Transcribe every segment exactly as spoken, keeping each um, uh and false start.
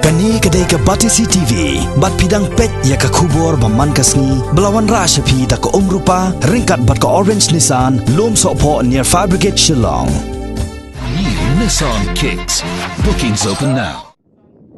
Kane ka dei ka Batesi T V, bad phi dang peit ïa ka khubor ba man ka sngi, ba la wanrah sha phi da ka Umrupa, ryngkat bad ka Orange Nissan, Lumsohphoh near Fire Brigade Shillong. New Nissan Kicks. Bookings open now.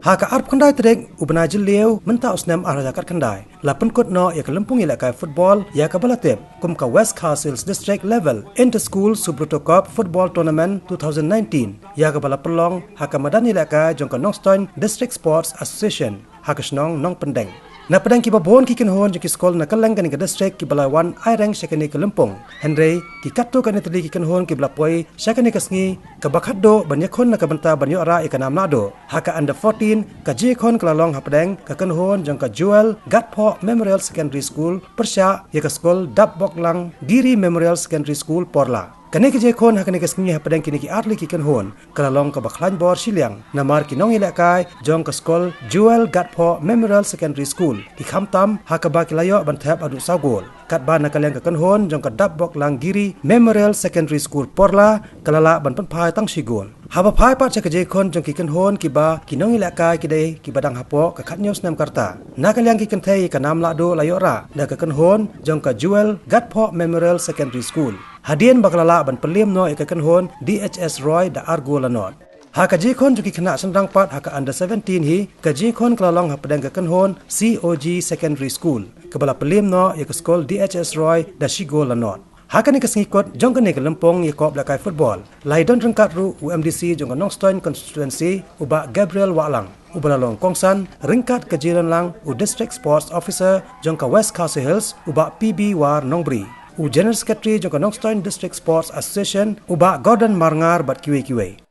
Ha ka arphew khyndai tarik u bnai Jylliew mynta u snem ar hajar khatkhyndai, la pynkut noh ïa ka lympung ïalehkai football ïa kaba la tip kum ka West Khasi Hills District Level Inter School Subroto Cup Football Tournament two thousand nineteen, ïa kaba la pynlong ha ka madan ïalehkai jong ka Nongstoiñ District Sports Association ha ka shnong Nongpyndeng. Na pdeng kiba bun ki kynhun jong ki skul na kylleng kane ka district kiba la wan aireng sha kane ka lympung, hynrei ki katto katne tylli ki kynhun kiba la poi sha kane ka sngi kaba khatduh ban ïakhun na ka bynta ban ïoh rah ïa ka nam lahduh. Ha ka under fourteen, ka jingïakhun ka la long hapdeng ka kynhun jong ka Jewel Gatphoh Memorial Secondary School pyrshah ïa ka skul Dapboklang Giri Memorial Secondary School Porla. Kane ka jingïakhun ha kane ka sngi hapdeng kine ki artylli ki kynhun ka la long kaba khlaiñ bor shiliang, namar ki nongïalehkai jong ka skul Jewel Gatphoh Memorial Secondary School ki khamtam ha kaba ki la ïoh ban thep haduh saw gol. Katba na ka liang ka kynhun jong ka Dapboklang Giri Memorial Secondary School Porla ka la lah ban pynphai tang shi gol. Haba phai pat sha ka jingïakhun jong ki kynhun kiba ki nongïalehkai ki dei kiba dang hapoh ka khathynñiew snem ka rta, na ka liang ki kynthei ka nam lahduh la ïoh rah da ka kynhun jong ka Jewel Gatphoh Memorial Secondary School, hadien ba ka la lah ban pynliem noh ïa ka kynhun D H S Roy da ar gol la nod. Ha ka jingïakhun jong ki khynnah shynrang pat ha ka under seventeen hi, ka jingïakhun ka la long hapdeng ka kynhun C O G Secondary School kaba la pynliem noh ïa ka skul D H S Roy da shi gol la nod. Ha kane ka sngi kut jong kane ka lympung ïakop lehkai football, la ïadon ryngkat ruh u M D C jong ka Nongstoiñ Constituency, u Bah Gabriel Wahlang, uba la long kongsan ryngkat ka jingïadonlang u District Sports Officer jong ka West Khasi Hills, u Bah P B War Nongbri, u General Secretary jong ka Nongstoiñ District Sports Association, u Bah Gordon Marngar, bad kiwei kiwei.